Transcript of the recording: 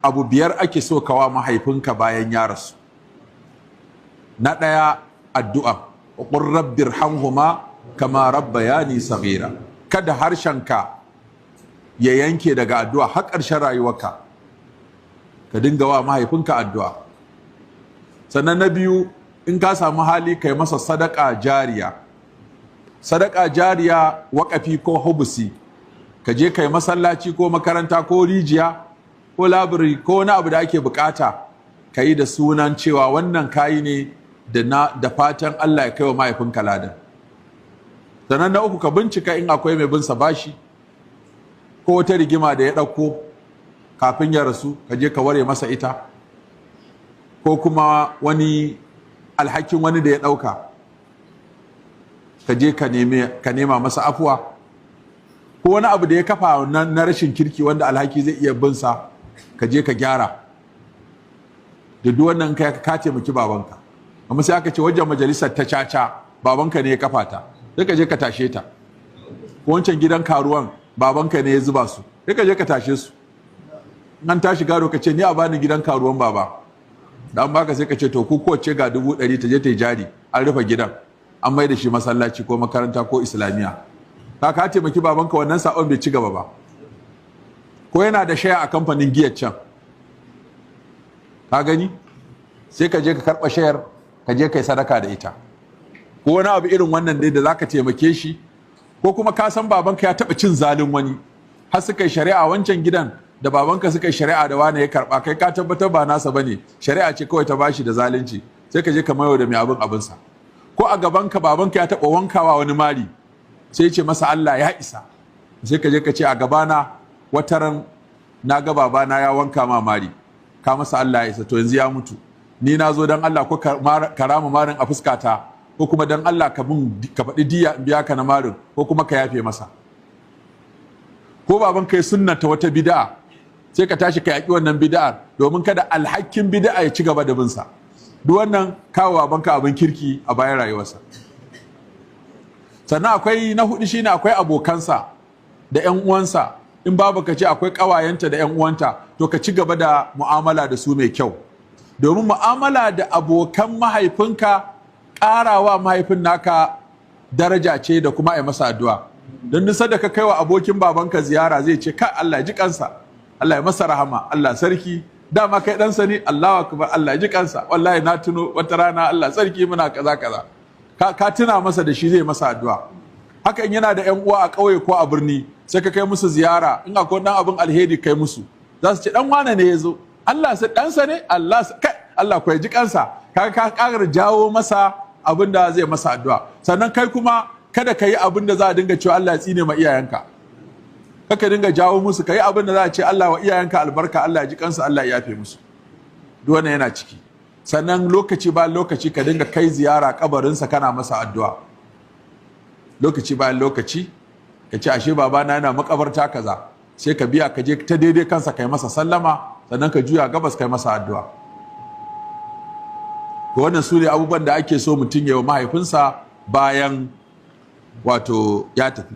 Abu biyar ake so kawa mahaifinka bayan ya rasu. Na ɗaya, addu'a: "Qur rabbirhamhuma kama rabbayani saghira." Kada harshenka ya yanke daga addu'a har ƙarshen rayuwarka, ka dinga wa mahaifinka addu'a. Sannan na biyu, in ka samu hali, kai masa sadaka jariya. Sadaka jariya, waƙafi ko hubusi, ka je kai masallaci ko makaranta ko rijiya ko library ko wani abu da ake bukata, ka yi da sunan cewa wannan kayi ne da fatan Allah ya kai wa mahaifinka ladan. Sannan na uku, ka bincika in akwai mai bin sa bashi ko wata rigima da ya ɗauko kafin ya rasu, ka je ka ware masa ita, ko kuma wani alhakin wani da ya ɗauka, ka je ka nema masa afuwa, ko wani abu da ya kafa na rashin kirki wanda alhaki zai iya bin sa, ka je ka gyara. Da duk wannan kai ka taimaki babanka. Amma sai aka ce wajen majalisar ta caca babanka ne ya kafa ta, sai ka je ka tashe ta. Ko wancan gidan karuwan babanka ne ya zuba su, sai ka je ka tashe su. An tashi gado, ka ce, "Ni a bani gidan karuwan baba." Da an baka, sai ka ce, "To, ku kowace ga 100,000, ta je ta yi jari." An rufe gidan, an mai da shi masallaci ko makaranta ko islamiyya. Ka taimaki babanka, wannan sabon bai ci gaba ba. Ko yana da shaya a kamfanin giyar can, ka gani, sai ka je ka karɓa shayar, ka je kai sadaka da ita, ko wani abu irin wannan dai da zaka taimake shi. Ko kuma ka san babanka ya taɓa cin zalin wani har suka yi shari'a, wancan gidan da babanka suka yi shari'a da wani ya karɓa, kai ka tabbatar ba nasa bane, shari'a ce kawai ta bashi da zalunci, sai ka je ka mayo da mai abin abinsa. Ko a gabanka babanka ya taɓa wankawa wani mari, sai ce masa "Allah ya isa", sai ka je ka ce, "A gabana wataran na ga babana ya wanka ma mari, ka masa Allah ya isa. To, yanzu ya mutu, ni na zo don Allah ko ka rama marin a fuskata, ko kuma don Allah ka bin ka faɗi diya in biya ka na marin, ko kuma ka yafe masa." Ko baban kai sunnata wata bid'a, sai ka tashi ka yaƙi wannan bid'ar domin kada alhakin bid'a ya ci gaba da binsa. Duk wannan kawo babanka abin kirki a bayan rayuwarsa. Sannan akwai na hudu, shine akwai abokansa da 'yan uwansa. In babu ka ce akwai ƙawayenta da 'yan uwanta, to ka ci gaba da mu'amala da su mai kyau, domin mu'amala da abokan mahaifinka ƙarawa mahaifin naka daraja ce da kuma a yi masa addu'a. Don nisa da ka kai wa abokin babanka ziyara, zai ce, "Ka Allah ya ji kansa, Allah ya masa rahama, Allah sarki, dama kai ɗansa ne, Allahu akbar, Allah ya ji kansa, wallahi na tuno wata rana, Allah sarki, muna kaza kaza." Ka tuna masa da shi, zai masa addu'a. Haka in yana da yan uwa a ƙauye ko a birni, sai ka kai musu ziyara, in akwai dan abin alheri kai musu, za su ce, "Dan wane ne ya zo? Allah sai ɗansa ne, Allah kai, Allah ko ya ji kansa." Ka ƙara jawo masa abin da zai masa addu'a. Sannan kai kuma kada ka yi abin da za a dinga cewa "Allah ya tsine ma iyayenka." Kaka dinga jawo musu. Ka yi abin da za a ce "Allah wa iyayenka albarka, Allah ya ji kansu, Allah ya yafe musu." Duk wannan yana ciki. Sannan lokaci bayan lokaci ka dinga kai ziyara kabarinsa, kana masa addu'a. Lokaci bayan lokaci ka ce, "Ashe babana yana makabarta kaza." Sai ka biya, ka je ta daidai kansa, kai masa sallama, sannan ka juya gabas, kai masa addu'a. To, wannan su ne abubuwan da ake so mutum ya yi wa mahaifinsa bayan wato ya tafi.